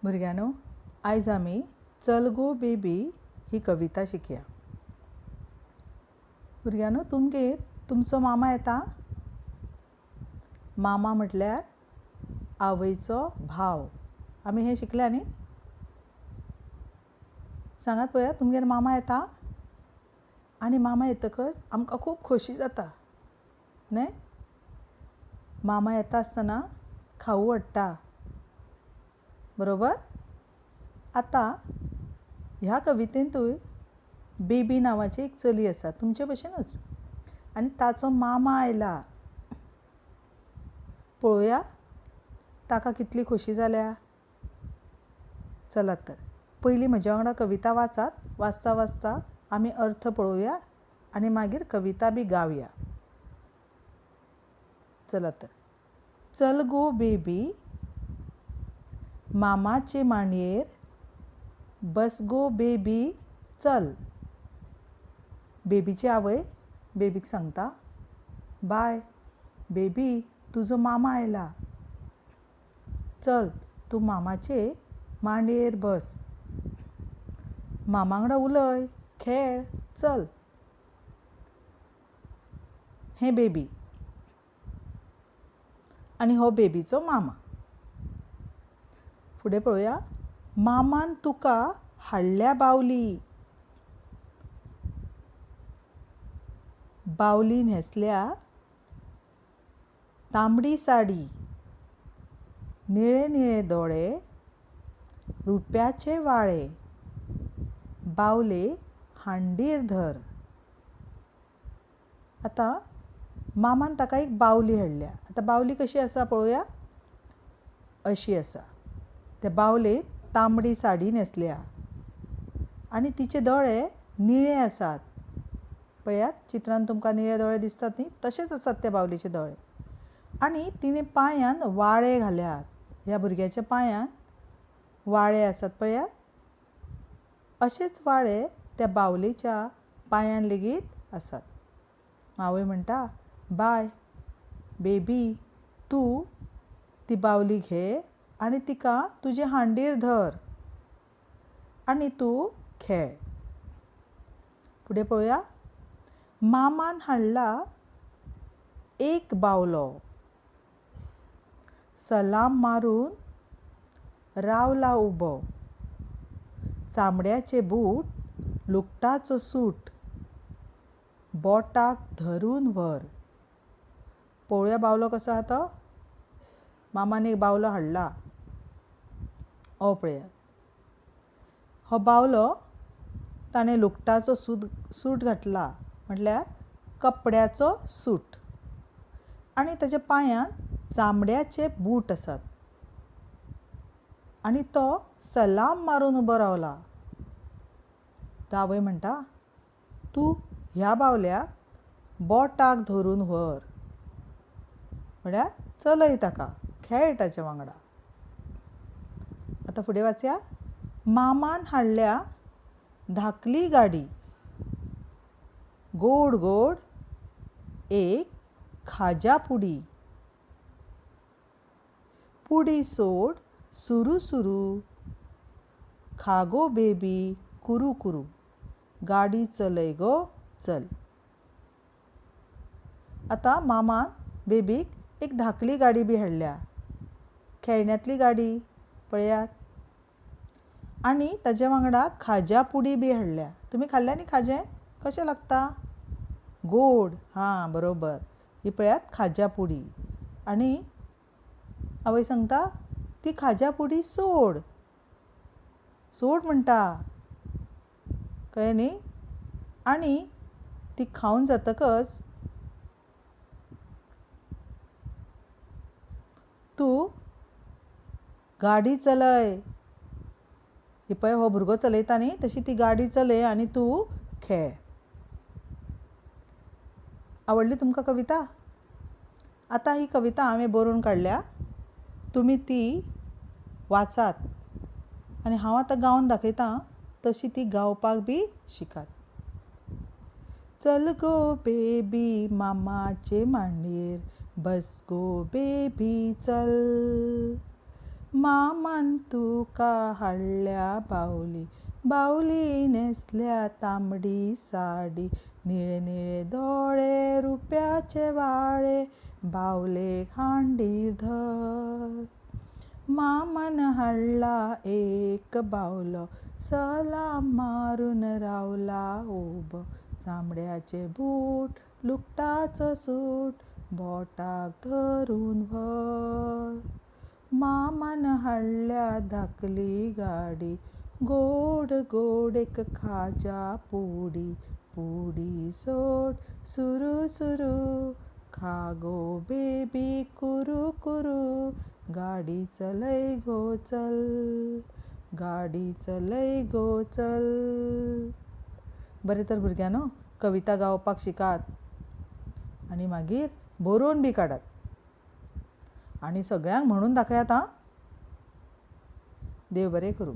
भुरग्यांनो, आयज आमी चल गो बेबी ही कविता शिकया. भुरग्यांनो, तुमगेर तुमचो मामा येता. मामा म्हटल्यार आवयचो भाव. आमी हें शिकल्या न्ही? सांगात पळया, तुमगेर मामा येता? आनी मामा येतकच आमकां खूब खोशी जाता न्हय? मामा येता आसतना खावू हाडटा, बरोबर? आतां ह्या कवितेंतूय बेबी नांवाची एक चली आसा, तुमचे भशेनूच, आनी ताचो मामा आयला. पळोवया ताका कितली खोशी जाल्या. चलात तर पयलीं म्हज्या वांगडा कविता वाचात. वाचता वाचता आमी अर्थ पळोवया आनी मागीर कविता बी गावया. चलात तर. चल गो बेबी मामाचे मांडयेर, बस गो बेबी चल. बेबीची आवय बेबीक सांगता, बाय बेबी, तुजो मामा आयला, चल तूं मामाचे मांडयेर बस, मामा वांगडा उलय, खेळ, चल. हें बेबी आनी हो बेबीचो मामा. फुडें पळोवया. मामान तुका हाडल्या बावली, बावली न्हेसल्या तांबडी साडी, निळे निळे दोळे, रुप्याचे वाळे, बावले हांडीर धर. आतां मामान ताका एक बावली हाडल्या. आतां बावली कशी आसा पळोवया. अशी आसा. त्या बावलेक तांबडी साडी न्हेसल्या आनी तिचे दोळे निळे आसात. पळयात, चित्रान तुमकां निळे दोळे दिसतात न्ही, तशेंच आसात त्या बावलेचे दोळे. आनी तिणें पांयान वाळे घाल्यात. ह्या भुरग्याच्या पांयान वाळे आसात, पळयात. अशेच वाळे त्या बावलेच्या पांयान लेगीत आसात. आवय म्हणटा, बाय बेबी, तूं ती बावली घे आनी तिका तुजे हांडीर धर आनी तूं खेळ. फुडें पळोवया. मामान हाडला एक बावलो, सलाम मारून रावला उबो, चामड्याचे बूट, लुगटाचो सूट, बोटाक धरून व्हर. पळोवया बावलो कसो आहा तो. मामान एक बावलो हाडला, हो पळयात. हो बावलो ताणें लुगटाचो सूट घातला, म्हटल्यार कपड्याचो सूट, आनी ताच्या पांयांत चामड्याचे बूट आसात आनी तो सलाम मारून उबो रावला. आवय म्हणटा, तूं ह्या बावल्याक बोटाक धरून व्हर, म्हळ्यार चलय ताका, खेळ ताच्या वांगडा. आतां फुडें वाचया. मामान हाडल्या धाकली गाडी, गोड गोड एक खाज्या पुडी, पुडी सोड सुरू सुरू, खागो बेबी कुरू कुरू, गाडी चलय गो चल. आतां मामान बेबीक एक धाकली गाडी बी हाडल्या, खेळण्यांतली गाडी पळयात, आनी ताजे वांगडा खाज्या पुडी बी हाडल्या. तुमी खाल्ल्या न्ही खाजें? कशें लागता? गोड. हां बरोबर. ही पळयात खाज्या पुडी. आनी आवय सांगता, ती खाज्या पुडी सोड, सोड म्हणटा, कळ्ळें न्ही? आनी ती खावन जातकच तूं गाडी चलय. ही पळय हो भुरगो चलयता न्ही, तशी ती गाडी चलय आनी तूं खेळ. आवडली तुमकां कविता? आतां ही कविता हांवें बरोवन काडल्या, तुमी ती वाचात आनी हांव आतां गावन दाखयतां तशी ती गावपाक बी शिकात. चल गो बेबी मामाचे मांडयेर, बस गो बेबी चल, मामान तुका हाडल्या बावली, बावली न्हेसल्या तांबडी साडी, निळे निळे दोळे रुप्याचे वाळे, बावलेक हांडीर धर. मामान हाडला एक बावलो, सलाम मारून रावला उबो, चामड्याचे बूट लुगटाचो सूट, बोटाक धरून व्हर. मामान हाडल्या धाकली गाडी, गोड गोड एक खाज्या पुडी, पुडी सोड सुरू सुरू, खा गो बेबी कुरू कुरू, गाडी चलय गो चल, गाडी चलय गो चल. बरें तर भुरग्यांनो, कविता गावपाक शिकात आनी मागीर बरोवन बी काडात आनी सगळ्यांक म्हणून दाखयात आं. देव बरें करूं.